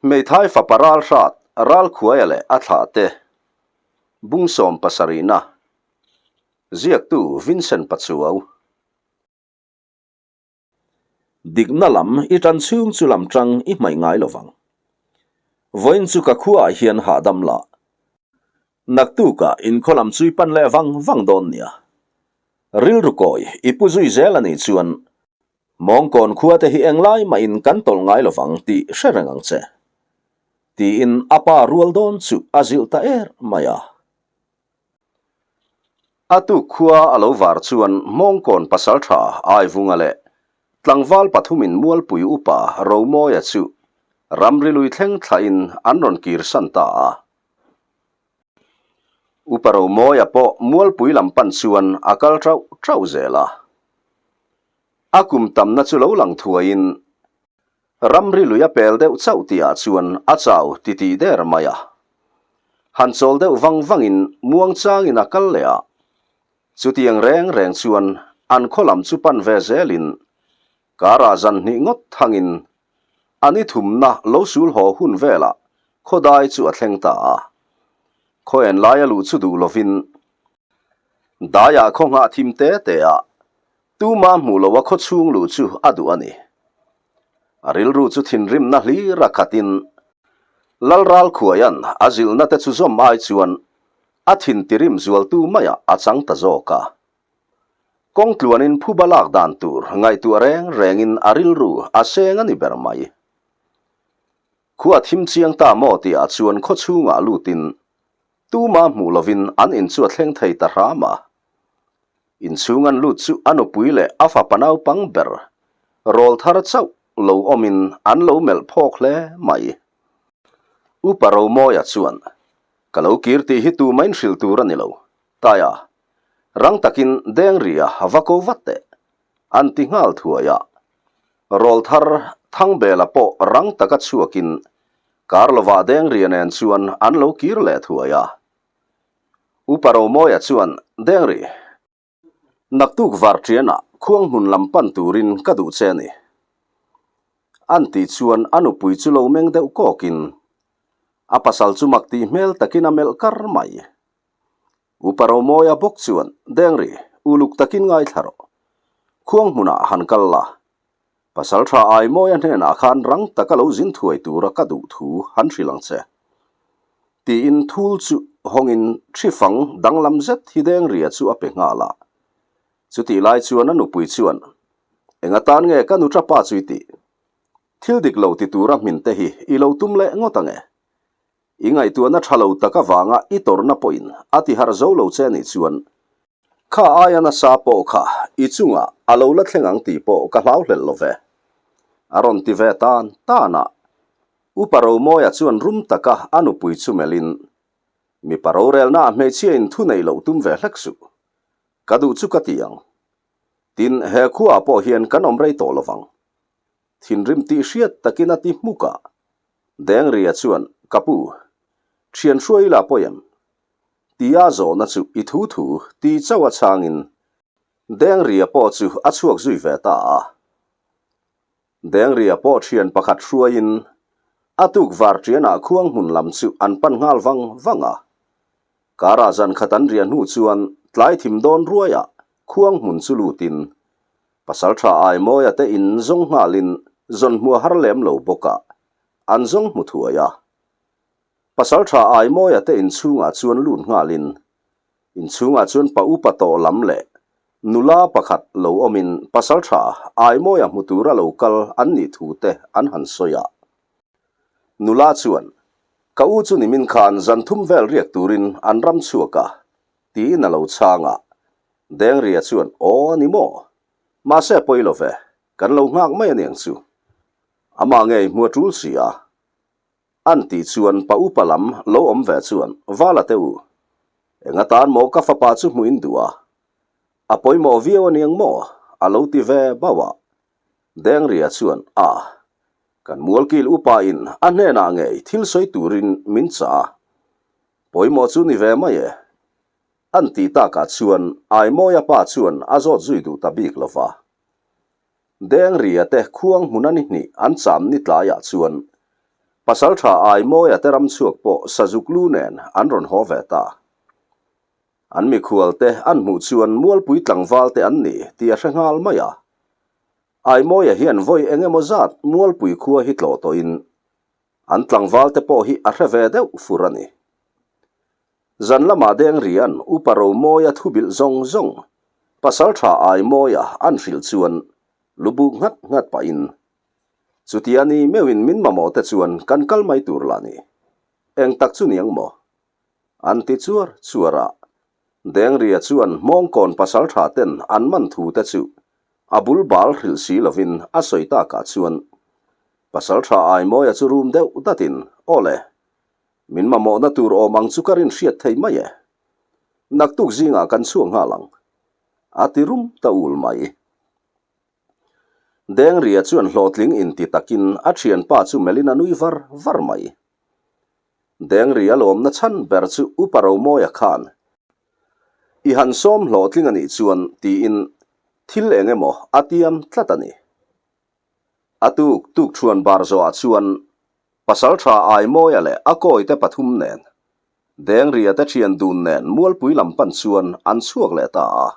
Hmeithai fapa ral hrat, ral khuaia leh a thlah te. Bung sawm pasarihna. Ziaktu Vincent Pachuau. Dikna lam i tan chhung chu lam tang i hmaih ngai lo vang. Vawiin chu ka khuaah hian hahdam la. Naktukah inkhaw lam chu i pan leh vang vang dawn nia. Rilru kawi i pu zui zel a nih chuan Mawngkawn khua te hi englai mahin kan tawlh ngai lo vang tih hre reng ang che. Tiin a pa rual dawn chu a zilh ta er mai a. A tuk khua a lo var chuan Mawngkawn pasaltha Aivunga leh tlangval pathumin Mualpui upa Romawia chu ramri lui thleng thlahin an rawn kirsan ta a. Upa Romawia pawh Mualpui lam pan chuan a kal ṭauh ṭauh zel a. A kum tamna chu lo lang thuaiin ramri lui a pel deuh chauh tihah chuan a chau titih der mai a. Han chawl deuh vang vangin muangchangin a kal leh a. Chutiang reng reng chuan an khaw lam chu pan ve zelin karah zan hnih ngawt thangin a ni thumna lo sul haw hun velah khawdai chu a thleng ta a. Khaw en laia luh chu duh lovin daiah khaw nghah thim te te a Tuma hmuh loha khaw chhung luh chu a duh a ni. A rilru chu thinrimna hlir a khatin Lalralkhuaia'n a zilhna te chu zawm ai chuan a thin tirim zualtu maiah a chang ta zawk a. Kawng tluanin phuba lak dan tur ngaihtuah reng rengin a rilru a seng a ni ber mai. Khua thim chiang ta maw tihah chuan khaw chhungah lutin tuma hmuh lovin an in chu a thleng thei ta hram a. Inchhung an lut chu a nupui leh a fapa naupang ber rawl thar chauh lo awmin an lo melh phawk hle mai. Upa Romawia chuan, Ka lo kir tih hi tumah in hrilh tur a ni lo, Taia, rang takin Dengria va ko vat teh, an ti nghal thuai a. Rawl thar Thangbela pawh rang taka chhuakin kar lovah Dengria nen chuan an lo kir leh thuai a. Upa Romawia chuan, Dengri, naktuk varṭianah khuang hmun lam pan turin ka duh che a ni. An tih chuan a nupui chu lo meng deuh kawkin a pasal chu mak tih hmel takin a melh kar mai. Upa Romawia bawk chuan, Dengri, uluk takin ngaithla rawh. Khuang hmunah han kal la, Pasal tha Aimawia hnenah khan rang taka lo zin thuai tura ka duh thu han hrilh ang che. Tiin thul chu hawngin thi fang danglam zet hi Dengria chu a pe nghal a. Chutih lai chuan a nupui chuan, Eng atan nge ka nuṭa pa chu i tih? Thil dik lo ti tura hmin te hi i lo tum leh ngawt ang e. I ngaihtuahna tha lo tak avanga i tawrhna pawhin a ti harh zo lo che nih chuan Kha aia nasa pawh kha i chungah a lo la thleng ang tih pawh ka hlau hlelh lo ve. A rawn ti ve tan tan a. Upa Romawia chuan rum taka a nupui chu melhin, Mipa rorelnaah hmeichhia in thu neih loh tum ve hlek suh. Ka duh chu ka ti ang. Tin, he khuaah pawh hian kan awm rei tawh lo vang. Thinrim tih hriat takin a ti hmuk a. Dengria chuan, Ka pu, thian hruai ila pawi em? Tia zawhna chu i thu thu ti chauh a chhangin Dengria pawh chu a chhuak zui ve ta a. Dengria pawh thian pakhat hruaiin a tuk var ṭianah khuang hmun lam chu an pan nghal vang vang a. Karah zan khat an riah hnu chuan tlai thim dawn ruaiah khuang hmun chu lutin Pasalṭha Aimawia te in zawng nghalin zawn hmu a har lem lo bawk a, an zawng hmu thuai a. Pasalṭha Aimawia te inchhungah chuan lut nghalin, inchhungah chuan pa upa tawh lam leh nula pakhat lo awmin Pasalṭha Aimawia hmu tura lo kal an nih thu te an han sawi a. Nula chuan, Ka u chu nimin khan zan thum vel riak turin an ram chhuak a, tiin a lo chhang a. Dengria chuan, Aw a ni maw? Mahse a pawi lo ve, kan lo nghak mai a niang chu. Amah ngei hmu a tul si a. An tih chuan pa upa lam lo awm ve chuan Vala te u, eng atan maw ka fapa chu hmuh in duh a? A pawimawh viau a niang maw? a lo ti ve bauh a. Dengria chuan A, kan mualkil upa in a hnenah ngei thil sawi turin min chah a, pawimawh chu ni ve mai e. An tih takah chuan Aimawia pa chuan a zawt zui duh ta bik lo va. Dengria te khuang hmun a ni hnih an cham ni tlaiah chuan. Pasalṭha Aimawia te ramchhuak pawh sazuk lu nen an rawn haw ve ta. An mikhualte an hmuh chuan Mualpui tlangvalte an ni tih a hre nghal mai a. Aimawia hian vawi eng emaw zat Mualpui khua hi tlawh tawhin an tlangvalte pawh hi a hre ve deuh fur a ni. Zan lamah Dengrian Upa Romawia thubilh zawng zawng Pasalṭha Aimawia an hrilh chuan lubuk nghat nghat pahin Chutia ni meuhin min mamawh te chuan kan kal mai tur lah ni. Eng tak chu niang maw? An ti chuar chuar a. Dengria chuan Hmawngkawn pasaltha ten an man thu te chu a bul bal hrilh si lovin a sawi takah chuan Pasaltha Aimawia chu rum deuh datin, Aw le, min mamawhna tur awm ang chu ka rin hriat thei mai e. Naktuk zingah kan chhuak nghal ang. A ti rum ta ul mai. Dengria chuan hlawhtling inti takin a thianpa chu melhin a nui var var mai. Dengria lawmna chhan ber chu Upa Romawia khan i han sawm hlawhtling a nih chuan tiin thil eng emaw a tiam tlat a ni. A tuk tuk thuan bar zawhah chuan Pasaltha Aimawia leh a kawite pathum nen Dengria te thian dun nen Mualpui lam pan chuan an chhuak leh ta a.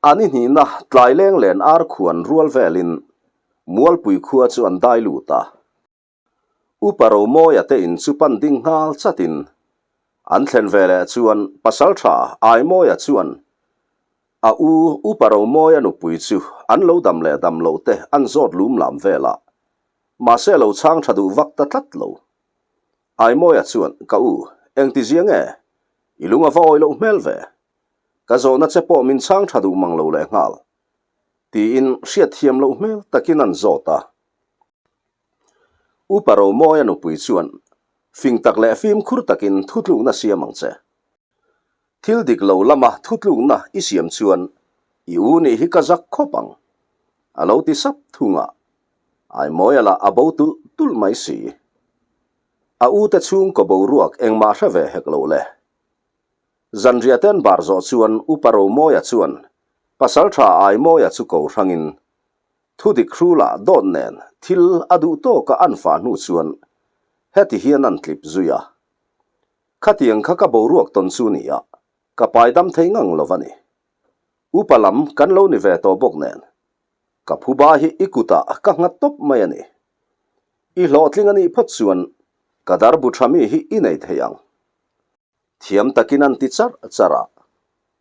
A ni hnihna tlai leng len ar khuan rual velin Mualpui khua chu an dai lut a. Upa Romawia te in chu pan ding nghal chatin an thlen ve leh chuan Pasaltha Aimawia chuan a u Upa Romawia nupui chu an lo dam leh dam loh te an zawt lum lam vel a, mahse a lo chhang tha duh vak ta tlat lo. Aimawia chuan, Ka u, engtizia nge? I lung a va awi loh hmel ve. Ka zawhna che pawh min chhang tha duh mang lo leh nghal, tiin hriatthiam loh hmel takin an zawt a. Upa Romawia nupui chuan fing tak leh fimkhur takin thutlukna siam ang che. Thil dik lo lama thutlukna i siam chuan i u nih hi ka zak khawp ang, a lo ti sap thung a. Aimawia lah a bo tulh tulh mai si. A ute chhungkaw boruak engmah hre ve hek lo le. Zanriah ten bar zawh chuan Upa Romawia chuan Pasaltha Aimawia chu ko hrangin thudik hrulah dawt nen thil a duh tawka an fah hnu chuan heti hian an tlip zui a. Khatiang kha ka boruak tawn chu nia, ka pai dam thei ngang lo a ni. Upa lam kan lo ni ve tawh bawk nen, ka phuba hi i kutah ka nghat tawp mai a ni. I hlawhtling a nih phawt chuan ka darbu tha mi hi i nei thei ang. Thiam takin an ti charh charh a.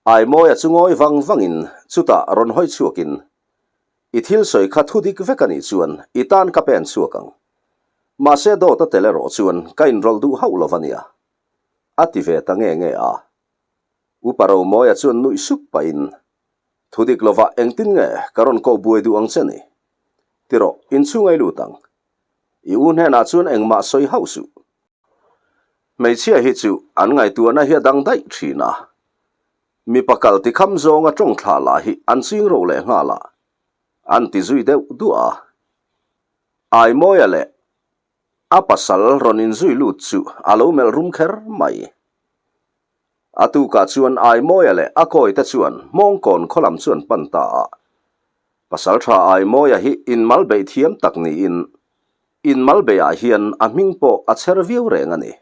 Aimawia chu ngawi vang vangin chutah rawn hawi chhuakin, I thil sawi kha thu dik vek a nih chuan i tan ka pen chhuak ang. Mahse dawt a tel erawh chuan ka inrawlh duh hauh lo va nia. A ti ve ta nge nge a. Upa Romawia chuan nuih sup pahin, Thu dik lovah engtin nge ka rawn koh buai duh ang che ni? Tirawh, inchhung ai lut ang. I u hnenah chuan engmah sawi hauh suh. Hmeichhia hi chu an ngaihtuahna hi a dang daih thin a, mipa kal tikham zawnga tawng thlah lah hi an ching ro leh nghal a, an ti zui deuh duah a. Aimawia leh a pasal rawn inzui lut chu a lo melh rum kher mai. A tukah chuan Aimawia leh a kawite chuan Hmawngkawn khaw lam chu an pan ta a. Pasal tha Aimawia hi inmal beih thiam tak niin Inmal beiah hian a hming pawh a chher viau reng a ni.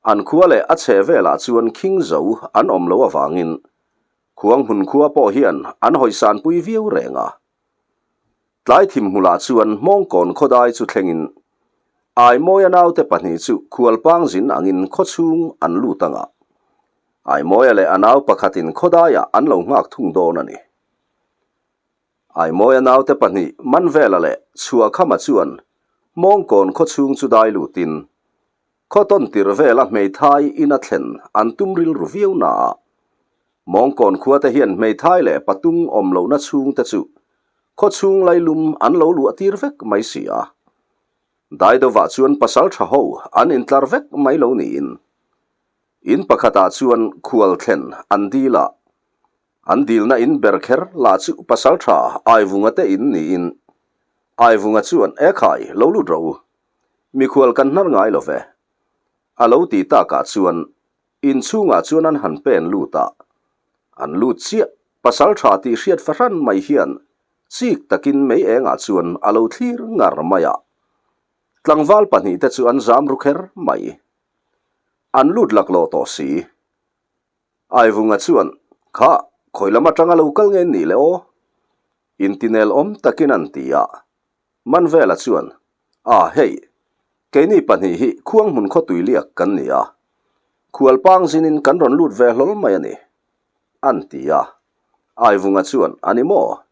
An khua leh a chhe velah chuan khing zo an awm loh avangin Khuanghmun khua pawh hian an hawisanpui viau reng a. Tlai thimhmulah chuan Hmawngkawn khawdai chu thlengin Aimawia naute pahnih chu khualpang zin angin khawchhung an lut ang a. Aimawia leh a nau pakhatin khawdaiah an lo nghak thung dawn a ni. Aimawia naute pahnih Manvela leh Chhuahkhama chuan Hmawngkawn khawchhung chu dai lutin khaw tawn tirh vela hmeithai ina thlen an tum rilru viau naah Hmawngkawn khuate hian hmeithai leh patung awm lohna chhungte chu khawchhung lailum an lo luah tir vek mai si a. Daidovah chuan pasal tha ho an intlar vek mai lo niin in pakhatah chuan khual thlen an dil a. An dilna in ber kher lah chu pasal tha Aivunga te in niin Aivunga chuan E khai, lo lut rawh u. Mikhual kan hnar ngai lo ve. A lo ti takah chuan inchhungah chuan an han pen lut a. An lut chiah, pasal tha tih hriat fahran mai hian chik takin mei engah chuan a lo thlir ngar mai a. Tlangval pahnihte chu an zam ru kher mai. An lut laklawh tawh si. Aivunga chuan, Kha, khawi lam atanga lo kal nge nih le aw? Intinel awm takin an ti a. Manvela chuan, A, hei, keini pahnih hi Khuanghmun khawtui liak kan ni a. Khualpang zinin kan rawn lut ve hlawl mai a ni, an ti a. Aivunga chuan, A ni maw?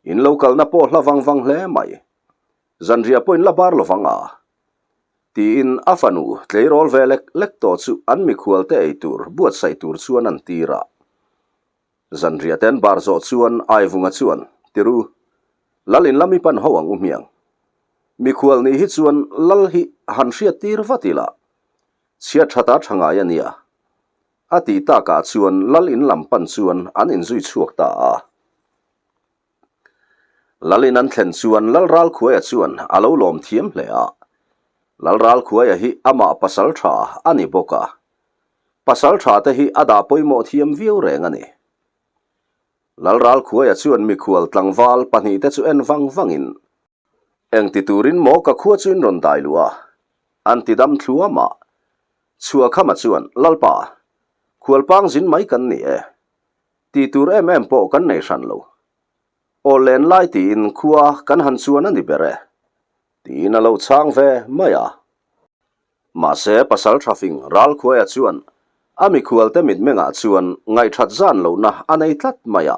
In lo kalna pawh hla vang vang hle mai. Zanriah pawh in la bar lovang a. Tiin a fanu tleirawl ve lek lek tawh chu an mikhualte ei tur buatsaih tur chuan an tir a. Zanriah te an bar zawh chuan Aivunga chuan, Tiru, Lal in lam i pan ho ang u hmiang. Mikhual nih hi chuan Lal hi han hriat tir vat ila, chhiat that a tha ngai a nia. A tih takah chuan Lal in lam pan chuan an inzui chhuak ta a. Lalin an thlen chuan Lalralkhuaia chuan a lo lawm thiam hle a. Lalralkhuaia hi amah pasal tha a ni bawk a. Pasal tha te hi a dah pawimawh thiam viau reng a ni. Lalralkhuaia chuan mikhual tlangval pahnihte chu en vang vangin, Engti turin maw ka khua chu in rawn dai luh a? An ti dam thluam a. Chhuakhama chuan, Lalpa, khualpang zin mai kan ni e. Tih tur em em pawh kan nei hran lo. Aw len lai tiin khua kan han chuan a ni ber e, tiin a lo chhang ve mai a. Mahse pasal tha fing Ralkhuaia chuan a mikhualte mitmengah chuan ngaihthat zan lohna a nei tlat mai a.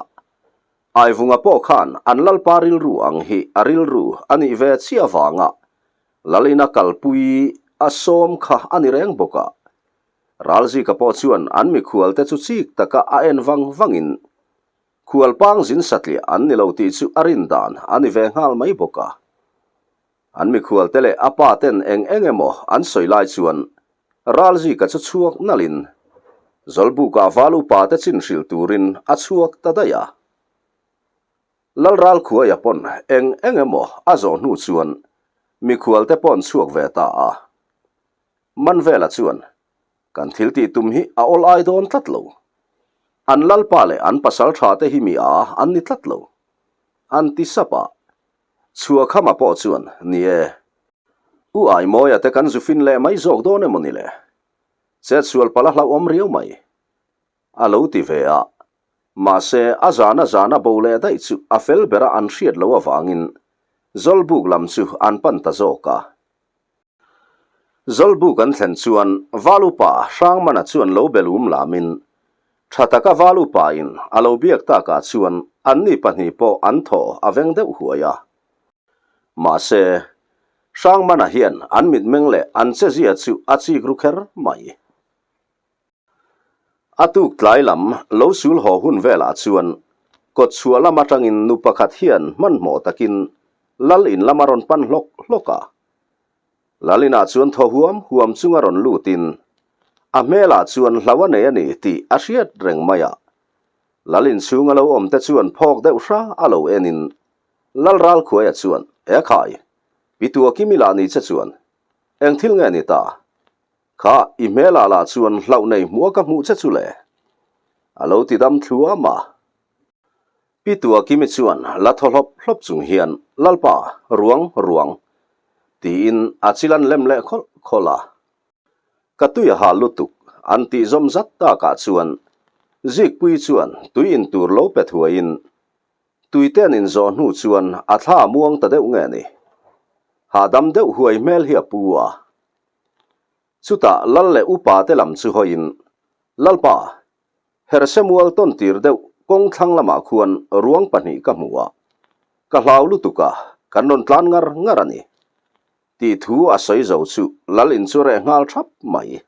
Aivunga pawh khan an lalpa rilru ang hi a rilru a nih ve chiah avanga Lalina kalpui a sawm kha a ni reng bawk a. Ralzika pawh chuan an mikhualte chu chik taka a en vang vangin khualpang zin satliah an ni lo tih chu a rin dan a ni ve nghal mai bawk a. An mikhualte leh a pa ten eng eng emaw an sawi lai chuan Ralzika chu chhuak nalhin Zawlbukah val upa te chin hrilh turin a chhuak ta daih a. Lalralkhuaia pawn eng eng emaw a zawh hnu chuan mikhualte pawh an chhuak ve ta a. Manvela chuan, Kan thil tih tum hi a awl ai dawn tlat lo. An lalpa leh an pasal tha te hi mi a an ni tlat lo. An ti sap a. Chhuakhama pawh chuan, Ni e. U Aimawia te kan zu fin leh mai zawk dawn emaw ni le? Chetsual pala hlauhawm riau mai. A lo ti ve a. Mahse, a zana zana bo leh daih chu a fel bera an hriat loh avangin Zawlbuk lam chu an pan ta zawk a. Zawlbuk an thlen chuan Val upa Hrangmana chuan lo bel um lamin, tha taka Val upa in a lo biak takah chuan anni pahnih pawh an thaw a veng deuh huai a. Mahse, Hrangmana hian an mitmeng leh an chezia chu a chik ru kher mai. A tuk tlai lam lo sul haw hun velah chuan kawt chhuah lam atangin nu pakhat hian hmanhmawh takin Lal in lam a rawn pan hlawk hlawk a. Lal inah chuan thaw huam huam chunga rawn lutin a hmelah chuan hlau a nei a ni tih a hriat reng mai a. Lal inchhunga lo awm te chuan phawk deuh hra a lo enin Lal Ralkhuaia chuan, Ekhai, pi Tuakimi lah ni che chuan eng thil nge ni ta? Kha i hmelah lah chuan hlauh nei hmuh a ka hmuh che chu le. A lo ti dam thluam a. Pi Tuakimi chuan la thaw hlawp hlawp chung hian, Lalpa, ruang, ruang. Tiin a chil an lem leh khawlh khawlh a. Ka tui a hal lutuk, an tih zawm zat takah chuan Zikpuii chuan tui in tur lo pe thuaiin Tuite an inzawh hnu chuan a thla a muang ta deuh nge ni. Hahdam deuh huai hmel hi a pu a. Chutah Lal leh upa te lam chu hawiin, Lalpa, Hersemual tawn tir deuh kawng thlang lamah khuan ruang pahnih ka hmu a, ka hlau lutuk a, kan rawn tlan ngar ngar a ni. Tih thu a sawi zo chu Lal in chu reh nghal thap mai.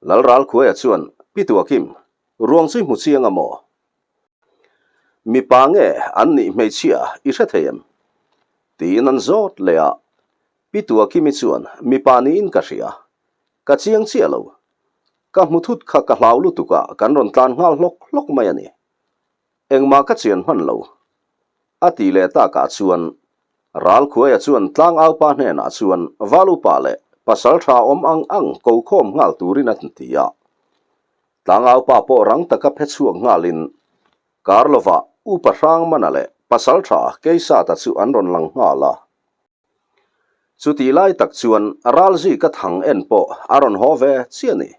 Lal Ralkhuaia chuan, Pi Tuakim, ruang chu i hmu chiang a maw? Mipa nge an nih hmeichhia i hre thei em? Tiin an zawt leh a, Pi Tuakimi chuan mipa niin ka hria. Ka chiang chiah lo. Ka hmu thut kha ka hlau lutuk a kan rawn tlan nghal hlawk hlawk mai a ni. Engmah ka chian hman lo. A tih leh takah chuan Ralkhuaia chuan tlangaupa hnenah chuan Valupa leh pasal tha awm ang ang ko khawm nghal turin a ti a. Tlangaupa pawh rang taka phe chhuak nghalin Karlova Upa Hrangmana leh pasal tha Keisata chu an rawn lang nghal a. Chutih lai tak chuan Ralzika thang en pawh a rawn haw ve chiah a ni.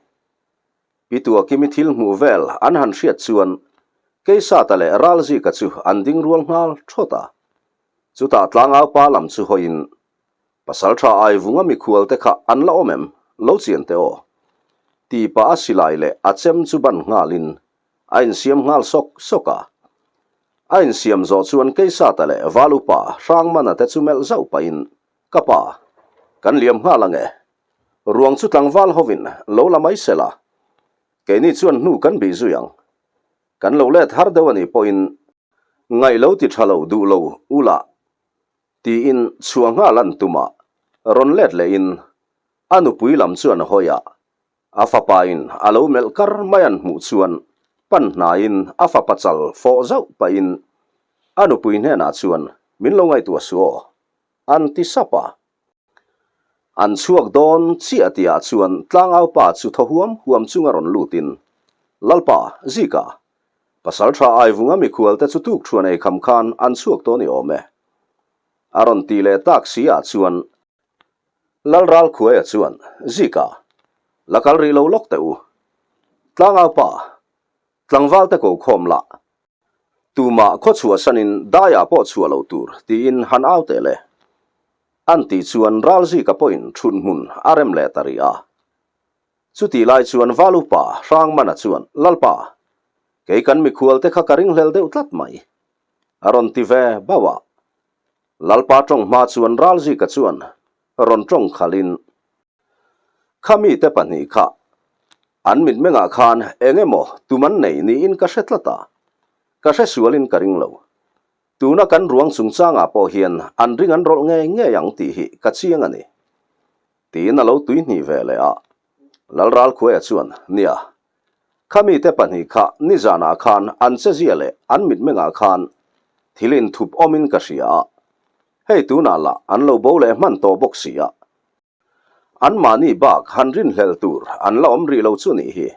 Pi Tuakimi thil hmuh vel an han hriat chuan Keisata leh Ralzika chu an ding rual nghal thawt a. Chutah tlangau pa lam chu hawiin Pasaltha Aivunga mikhual te kha an la awm em? Lo chian teh aw. Ti pah a silai leh a chem chu ban nghalin a insiam nghal sawk sawk a. A insiam zawh chuan Keisata leh Valupa Hrangmana te chu melh zauh pahin, Ka pa, kan liam nghal ang e. Ruang chu tlangval hovin lo la mai se la, keini chuan hnu kan bih zui ang. Kan lo let har deuh a nih pawhin ngaih lo ti tha lo duh lo u lah tiin chhuah nghal an tum a, rawn let lehin a nupui lam chuan hawi a, a fapain a lo melh kar mai an hmuh chuan pan hnaiin a fapa chal fawh zauh pahin a nupui hnenah chuan min lo ngaihtuah suh aw an ti sap a. An chhuak dawn chiah tihah chuan tlangau pa chu thaw huam huam chunga rawn lutin, Lalpa, Zika, pasal tha Aivunga mikhual te chu tuk thuan ei kham khan an chhuak tawh ni awm e. A rawn tih leh tak si ah chuan Lalralkhuaia chuan, Zika, la kal rih lo lawk teh u. Tlangau pa, tlangval te ko khawm lah Tumah khaw chhuahsanin daiah pawh chhuah lo tur tiin han au teh le. An tih chuan Ralzika pawhin thut hmun a rem leh ta rih a. Chutih lai chuan Valupa Hrangmana chuan, Lalpa, kei kan mikhual te kha ka ringhlel deuh tlat mai. A rawn ti ve bauh a. Lalpa tawng hma chuan Ralzika chuan rawn tawng khalhin, Kha mite pahnih kha an mitmengah khan eng emaw tum an nei niin ka hre tlat a, ka hre sualin ka ring lo. Tuna kan ruang chungchangah pawh hian an ring an rawlh ngei ngei ang tih hi ka chiang a ni. Tiin a lo tuihnih ve leh a. Lalralkhuaia chuan, Nia, kha mite pahnih kha nizanah khan an chezia leh an mitmengah khan thil inthup awmin ka hria a, hei tunah lah an lo bo leh hman tawh bawk si a. Anmahni bak han rinhlelh tur an la awm rih lo chu nih hi.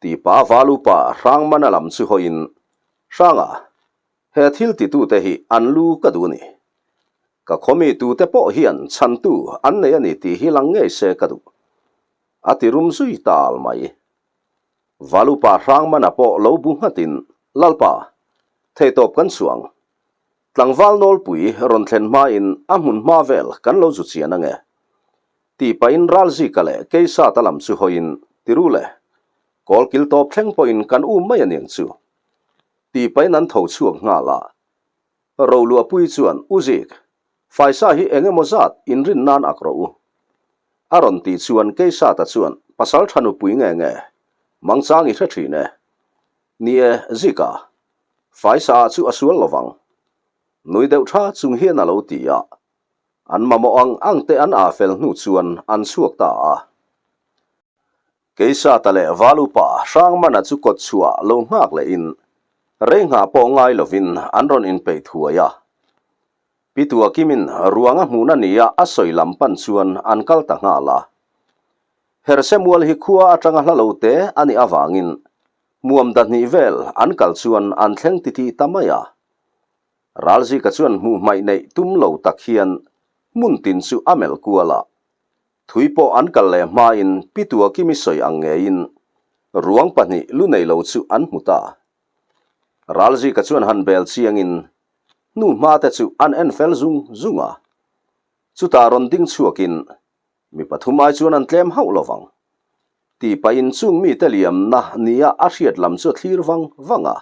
Tipa Valupa Hrangmana lam chu hawiin, Hranga, he thil titute hi an lu ka duh a ni. Ka khawmi tute pawh hian chhantu an nei a ni tih hi lang ngei se ka duh. A ti rum zui tal mai. Valupa Hrangmana pawh lo bu nghatin, Lalpa, theihtawp kan chhuang. Tlangval nawlpui rawn thlen hmain a hmun hma vel kan lo zu chian ange. Tih pahin Ralzika leh Keisata lam chu hawiin, Tiru le, kawl kil tawp thleng pawhin kan um mai aniang chu. Tih pahin an tho chhuak nghal a. Roluahpui chuan, U Zik, faisa hi eng emaw zat inrin nan ak rawh u. A rawn tih chuan Keisata chuan, Pasal tha nupui nge nge, mangchang i hre thin e. Ni e, Zika, Faisa ah chu a sual lovang. Nui deuh tha chung hian a lo ti a. An mamawh ang ang te an ah fel hnu chuan an chhuak ta a. Keisata leh Valupa Hrangmana chu kawt chhuah lo nghak lehin rei nghah pawh ngai lovin an rawn inpeih thuai a. Pi Tuakimin ruang a hmuhna nia a sawi lam pan chuan an kal ta nghal a. Hersemual hi khua atanga hla lo te a nih avangin Hmuam dahnih vel an kal chuan an thleng titih ta mai a. Ralzika chuan hmuh hmaih neih tum lo tak hian hmun tin chu a melh kual a. Thui pawh an kal leh hmain Pi Tuakimi sawi ang ngeiin ruang pahnih lu nei lo chu an hmu ta. Ralzika chuan han bel chiangin hnu hma te chu an en fel zung zung a. Chutah rawn ding chhuakin Mi pathum ai chuan an tlem hauh lo vang. Tih pahin chung mite liamna nia a hriat lam chu a thlir vang vang a.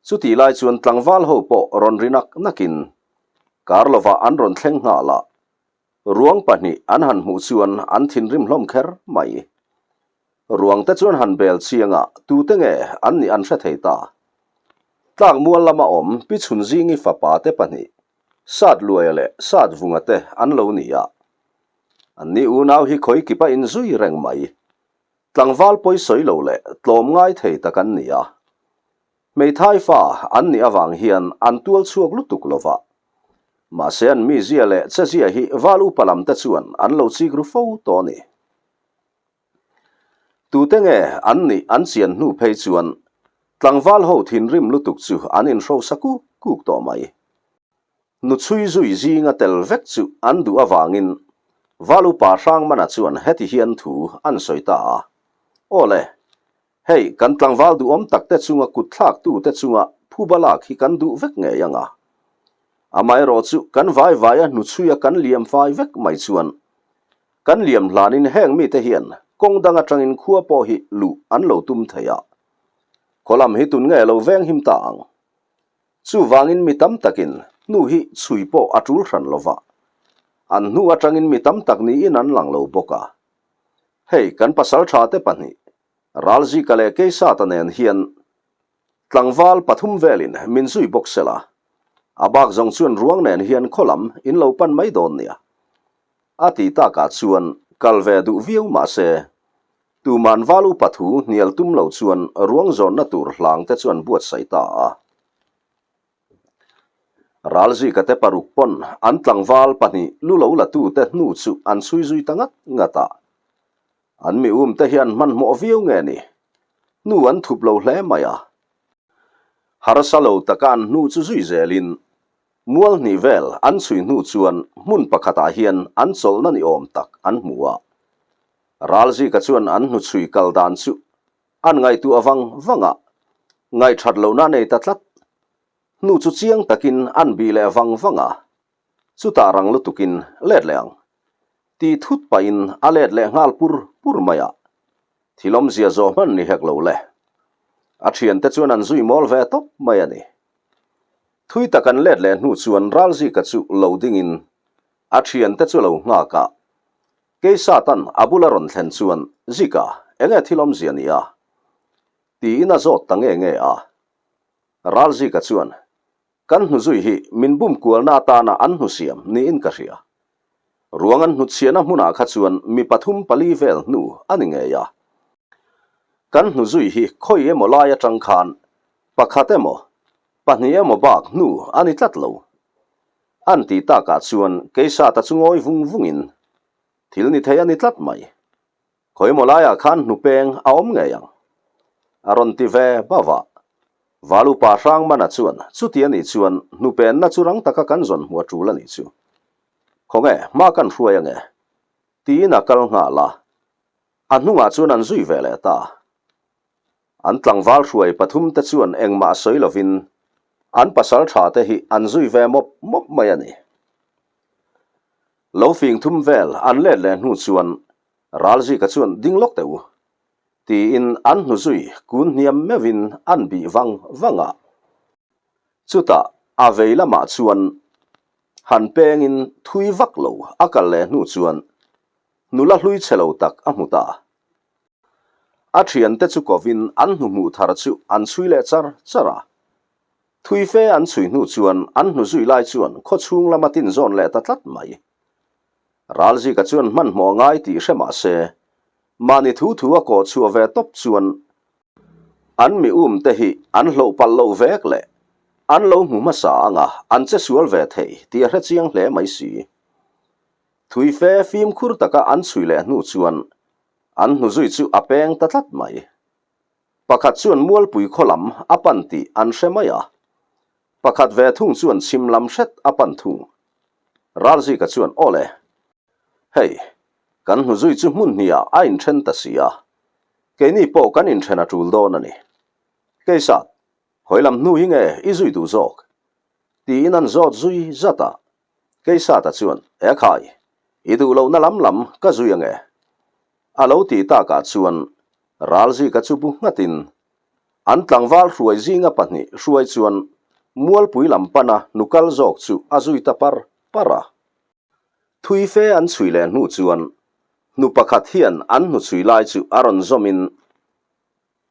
Chutih lai chuan tlangval ho pawh rawn ri nak nakin kar lovah an rawn thleng nghal a. Ruang pahnih an han hmuh chuan an thinrim hlawm kher mai. Ruang te chuan han bel chiang a, tute nge an nih an hre thei ta. Tlak mual lama awm Pi Chhunzingi fapa te pahnih Sat Luaia leh Sat Vunga te an lo ni a. An ni unau hi khawi kip a inzui reng mai. Tlangval pawi sawi lo leh tlawm ngai thei tak an ni a. Hmeithai fa an nih avang hian an tual chhuak lutuk lo va. Mahse an mizia leh chezia hi val upa lam te chuan an lo chik ru fo tawh a ni. Tute nge an nih an chian hnu phei chuan tlangval ho thinrim lutuk chu an inhrosa kuk kuk tawh mai. Hnuchhui zui zinga tel vek chu an duh avangin Valupa Hrangmana chuan heti hian thu an sawi ta a, Aw le, hei kan tlangval duhawm takte chunga kutthlaktute chunga phuba lak hi kan duh vek ngei ang a. Amaherawh chu kan vai vaia hnuchhuia kan liam fai vek mai chuan kan liam hlanin heng mite hian kawng dang atangin khua pawh hi luh an lo tum thei a, khaw lam hi tun nge lo veng him ta ang. Chuvangin mi tam takin hnu hi chhui pawh a tul hran lo va, an hnu atangin mi tam tak niin an lang lo bawk a. Hei kan pasaltha te pahnih, Ralzika leh Keisata nen hian tlangval pathum velin min zui bawk sela, a bak zawng chuan ruang nen hian khaw lam in lo pan mai dawn nia. A ti takah chuan kal ve duh viau mahse, Tuman val upa thu hnial tum lo chuan ruang zawnna tur hlang te chuan buatsaih ta a. Ralzika te paruk pawn an tlangval pahnih lu lo la tu te hnu chu an chhui zui ta ngat ngat a. An mi um te hian hmanhmawh viau nge ni? Hnu an thup lo hle mai a. Harsa lo taka an hnu chu zui zelin mual hnih vel an chhui hnu chuan hmun pakhatah hian an chawlhna ni awm tak an hmu a. Ralzika chuan an hnuchhui kal dan chu an ngaihtuah vang vang a, ngaihthat lohna a nei ta tlat. Hnu chu chiang takin an bih leh vang vang a, chutah rang lutukin let leh ang tih thut pahin a let leh nghal pur pur mai a, thil awmzia zawh hman ni hek lo le. A thiante chuan an zui mawl ve tawp mai a ni. Thui tak an let leh hnu chuan Ralzika chu lo dingin a thiante chu lo nghak a, Kei Satan a bula rawn thlen chuan, Zika, enge thil awmzia ni a? tiin a zawt ta nge nge a. Ral Zika chuan, Kan hnuzui hi min bum kualna atana an hnusiam niin ka hria. Ruang an hnutchhiahna hmunah kha chuan mi pathum pali vel hnu a ni ngei a. Kan hnuzui hi khawi emaw lai atang khan pakhat emaw, pahnih emaw bak hnu a ni tlat lo. An tih takah chuan Keisata chu ngawi vung vungin, Thil ni thei a ni tlat mai. Khawimaw laiah khan hnupeng a awm ngei ang. A rawn ti ve bauh a. Valupa Hrangmana chuan chuti a nih chuan hnupenna chu rang taka kan zawn hmuh a tul a nih chu. Khawnge, hma kan hruai ange. Tiin a kal nghal a. A hnungah chuan an zui ve leh ta. An tlangval hruai pathum te chuan engmah sawi lovin an pasal tha te hi an zui ve mawp mawp mai a ni. Lo fing thum vel an let leh hnu chuan Ralzika chuan ding lawk teh u tiin an hnu zui kun hniam meuhin an bih vang vang a. Chutah a vei lamah chuan han pengin thui vak lo a kal leh hnu chuan nula hlui chhe lo tak a hmu ta. A thiante chu kovin an hnuhmuh thar chu an chhui leh char char a. Thui fe an chhui hnu chuan an hnu zui lai chuan khaw chhung lama tin zawn leh ta tlat mai. Ralzika chuan hmanhmawh ngai tih hre mah se, mahni thu thu a kawh chhuah ve tawp chuan an mi um te hi an hloh palh loh vek leh an lo hmu hmasa anga an che sual ve thei tih a hre chiang hle mai si. Thui fe fimkhur taka an chhui leh hnu chuan An hnuzui chu a peng ta tlat mai. Pakhat chuan Mualpui khaw lam a pan tih an hre mai a. Pakhat ve thung chuan chhim lam hret a pan thung. Ralzika chuan, Aw le. Hei, kan hnuzui chu hmun hniah a inthen ta si a. Keini pawh kan inthen a tul dawn a ni. Keisat, hawi lam hnu hi nge i zui duh zawk? Tiin an zawt zui zat a. Keisata chuan, E khai, i duh lohna lam lam ka zui ange. A lo ti takah chuan Ralzika chu bu nghatin an tlangval hruai zinga pahnih hruai chuan Mualpui lam pana hnukal zawk chu a zui ta par par a. Thui fe an chhui leh hnu chuan hnu pakhat hian an hnuchhui lai chu a rawn zawmin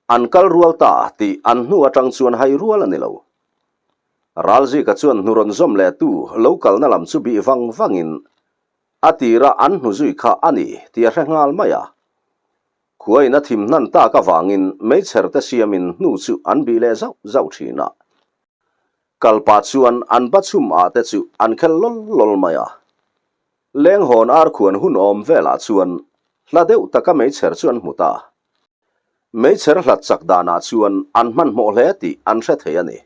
An kal rual ta tih an hnu atang chuan hai rual a ni lo. Ralzika chuan hnu rawn zawm leh tu lo kalna lam chu bih vang vangin a tira an hnu zui kha a ni tih a hre nghal mai a. Khuain a thim hnan tak avangin meichher te siamin hnu chu an bih leh zauh zauh thin a. Kalpa chuan an ba chhum ah te chu an khel lawl lawl mai a. Lenghawn arkhuan hun awm velah chuan hla deuh taka meichher chu an hmu ta. Meichher hlat chak danah chuan an hmanhmawh hle tih an hre thei a ni.